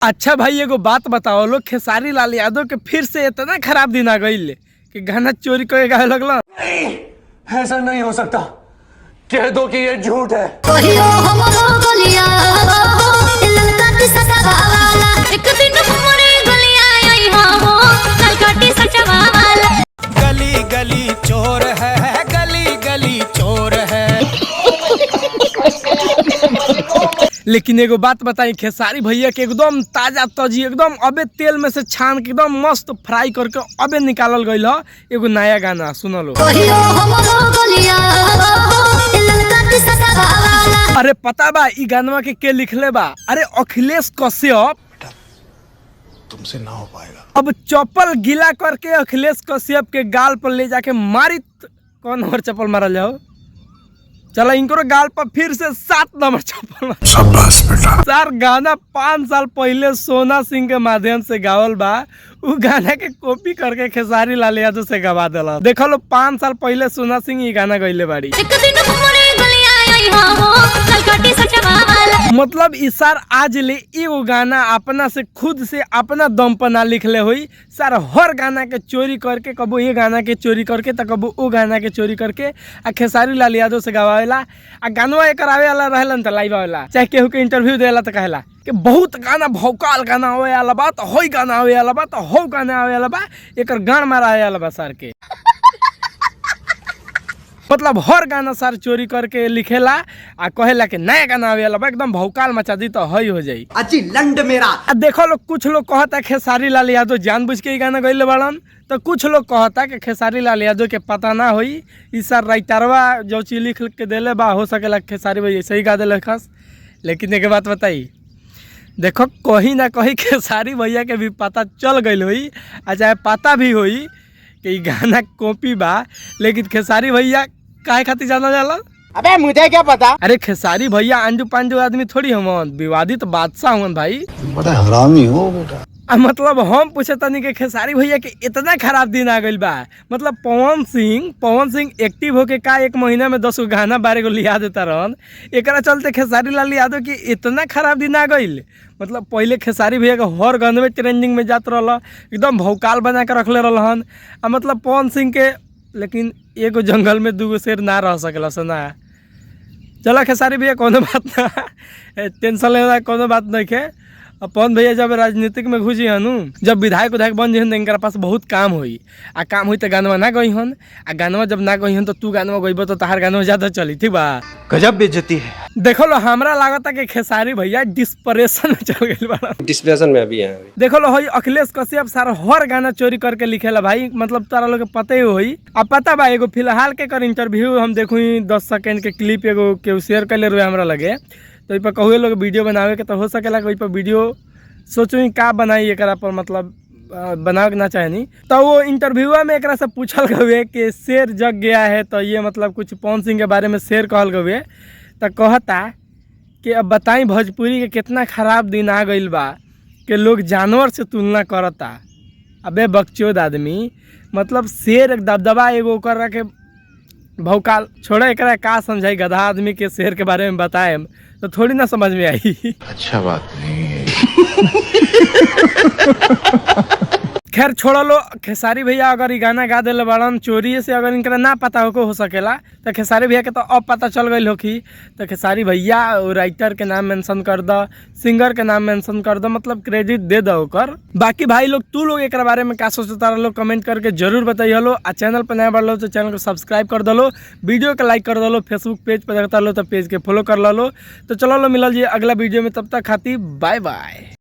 अच्छा भाई एगो बात बताओ लोग, खेसारी लाल यादव के फिर से इतना खराब दिन आ गईल कि गाना चोरी करे गावे लगल। ऐसा नहीं हो सकता, कह दो कि ये झूठ है। कहियो हमरो गलिया ललका टी वाला, एक दिन हमरे गलिया आई हो ललका टी वाला। गली गली चोर है, गली गली चोर है। लेकिन एगो बात बताई, खेसारी भैया के एकदम ताजा तजी एकदम अबे तेल में से छान के एकदम मस्त फ्राई करके अबे निकालल गईल ह एगो नया गाना, सुनलो। कहियो हमरो गलिया ललका टी वाला। अरे पता बा ई गानवा के लिखले बा? अरे अखिलेश कश्यप। तुमसे ना हो पाएगा। अब चप्पल गीला करके अखिलेश कश्यप के गाल पर ले जाके मारी, कौन नंबर चप्पल मारल जाओ? चला इनको गाल पर फिर से 7 नंबर चप्पल। शाबाश बेटा। सर गाना 5 साल पहले सोना सिंह के माध्यम से गावल बा, उ गाना के कॉपी करके खेसारी लाल यादव से गवा दिला। देखो लो 5 साल पहले सोना सिंह ई गाना गईले बाड़ी। एक दिन हमरे गलिया आई हो ललका टी वाला। मतलब इस सार आज ले एगो गाना अपना से खुद से अपना दम पर ना लिखले हुई सर, हर गाना के चोरी करके, कबो ये गाना के चोरी करके तो कबो वो गाना के चोरी करके आ खेसारी लाल यादव से गवावेला। आ गानवा एकर आवे वाला रहेलन त लाइव आवेला, चाहे केहू के इंटरव्यू देला तो कहेला कि बहुत गाना भौकाल गाना आवे वाला बा, तो होई गाना आवे वाला बा, तो हो गाना आवे वाला बा, एकर गान मारा आवे वाला बा सर के। मतलब हर गाना सर चोरी करके लिखेला आ कहेला कि नया गाना आवे वाला बा, एकदम भौकाल मचा दी तो हई हो जाई। अजी लंड मेरा। आ देखो लोग, कुछ लोग कहता खेसारी लाल यादव जानबूझ के ई गाना गईले बाड़न, तो कुछ लोग कहता कि खेसारी लाल यादव के पता ना होई, ई सर राइटरवा जो चीज लिख के देले बा, हो सकेला खेसारी भाई ऐसे ही गा देले खस। लेकिन एक बात बताई, देखो कहीं ना कहीं खेसारी भैया के भी पता चल गई होई, आ चाहे पता भी होई कि ई गाना कॉपी बा, लेकिन खेसारी भैया काहे खातिर जाना जाला? अबे मुझे क्या पता। अरे खेसारी भैया आंजू पांजू आदमी थोड़ी हमन, विवादित बादशाह हुवन भाई। बड़ा हरामी हो बेटा। आ मतलब हम पूछे तनी के खेसारी भैया के इतना खराब दिन आ गइल बा, मतलब पवन सिंह एक्टिव होके का 1 महीना में 10 गो गाना 12 गो लिया देता रहन, एकरा चलते खेसारी लाल यादव के इतना खराब दिन आ गइल। मतलब पहले खेसारी भैया के हर गाने में ट्रेंडिंग में जात रहल, एकदम भौकाल बना के रखले रहन। आ मतलब पवन सिंह के, लेकिन एगो जंगल में 2 गो शेर ना रह सकेला सना। चलो खेसारी भैया कोनो बात ना, टेंशन लेना कोनो बात नहीं है। अब पवन भैया जब राजनीतिक में घुसी हनु, जब विधायक उधायक बन जहन, इनका पास बहुत काम होई, आ काम होई तो गानवा ना गई हन, आ गानवा जब ना गई हन तो तू गानवा गईबो तो तहार गानवा ज़्यादा चली, ठीक बा? गजब बेइज्जती है। देखो लो हमरा लागता कि खेसारी भैया डिस्परेशन में चल गइल बाड़न। डिस्प्रेशन में अभी हैं। देखो लो होई अखिलेश कश्यप सारा हर गाना चोरी करके लिखेला भाई, मतलब तारा लोग के पते ही होई। अब पता बा एगो फिलहाल के कर इंटरव्यू हम देखू 10 सेकेंड के क्लिप एगो के शेयर कर ले रहे हमरा लगे, तो पर कहुए लोग वीडियो बनावे के तो हो सकेला कि पर वीडियो सोचू का बनाई एकरा पर, मतलब बनावे के ना चाहनी। तो वो इंटरव्यूआ में एकरा से पूछल गए कि शेर जग गया है, तो ये मतलब कुछ पवन सिंह के बारे में शेर कहल गए, तो कहता कि अब बताई भोजपुरी के कितना खराब दिन आ गइल बा कि लोग जानवर से तुलना करता। अबे बकचोद आदमी, मतलब शेर एक दबदबा एगो ओकर के भौकाल छोड़े, एकरा का समझाई गधा आदमी के शेर के बारे में बताए तो थोड़ी ना समझ में आई। अच्छा बात नहीं है। खैर छोड़ लो, खेसारी भैया अगर ई गाना गा दिले बाड़न चोरी से, अगर इनकरा ना पता हो सकेला तो खेसारी भैया के तो अब पता चल गई होखी, तो खेसारी भैया राइटर के नाम मेंशन कर दो, सिंगर के नाम मेंशन कर दो, मतलब क्रेडिट दे दो ओकर। बाकी भाई लोग तू लोग एक बारे में का सोचता रहो कमेंट करके जरूर बताइए लो। आ चैनल पर नया बढ़ तो चैनल को सब्सक्राइब कर दलो, वीडियो के लाइक कर दलो, फेसबुक पेज पर देखता लो तो पेज के फॉलो कर लो। तो चलो लो मिलल जी अगला वीडियो में, तब तक खाती बाय बाय।